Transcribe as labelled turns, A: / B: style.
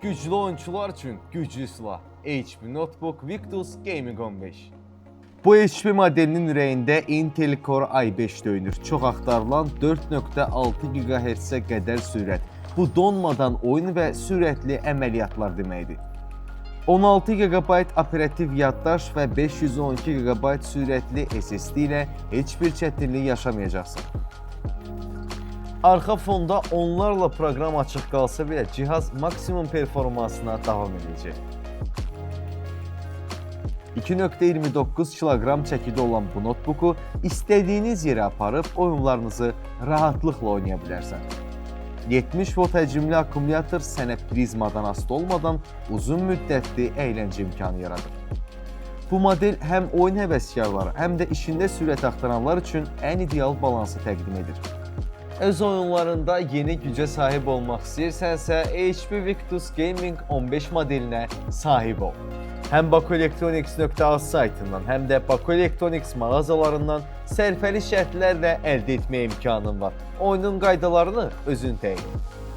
A: Güclü oyunçular üçün güclü silah. HP Notebook Victus Gaming 15. Bu HP modelinin ürəyində Intel Core i5 döyünür. Çox axtarılan 4.6 GHz-ə qədər sürət. Bu donmadan oyun və sürətli əməliyyatlar deməkdir. 16 GB operativ yaddaş və 512 GB sürətli SSD ilə heç bir çətinlik yaşamayacaqsın. Arxa fonda onlarla proqram açıq qalsa belə cihaz maksimum performansına davam edəcək. 2.29 kiloqram çəkidə olan bu notebooku istədiyiniz yerə aparıb oyunlarınızı rahatlıqla oynaya bilərsən. 70 volt həcmli akkumulyator sənə prizmadan asılı olmadan uzun müddətli əyləncə imkanı yaradır. Bu model həm oyun həvəskarları, həm də işində sürət axtaranlar üçün ən ideal balansı təqdim edir. Öz oyunlarında yeni gücə sahib olmaq istəyirsənsə, HP Victus Gaming 15 modelinə sahib ol. Həm bakuelectronics.az saytından, həm də Baku Electronics mağazalarından sərfəli şərtlərlə əldə etməyə imkanın var. Oyunun qaydalarını özün təyin et.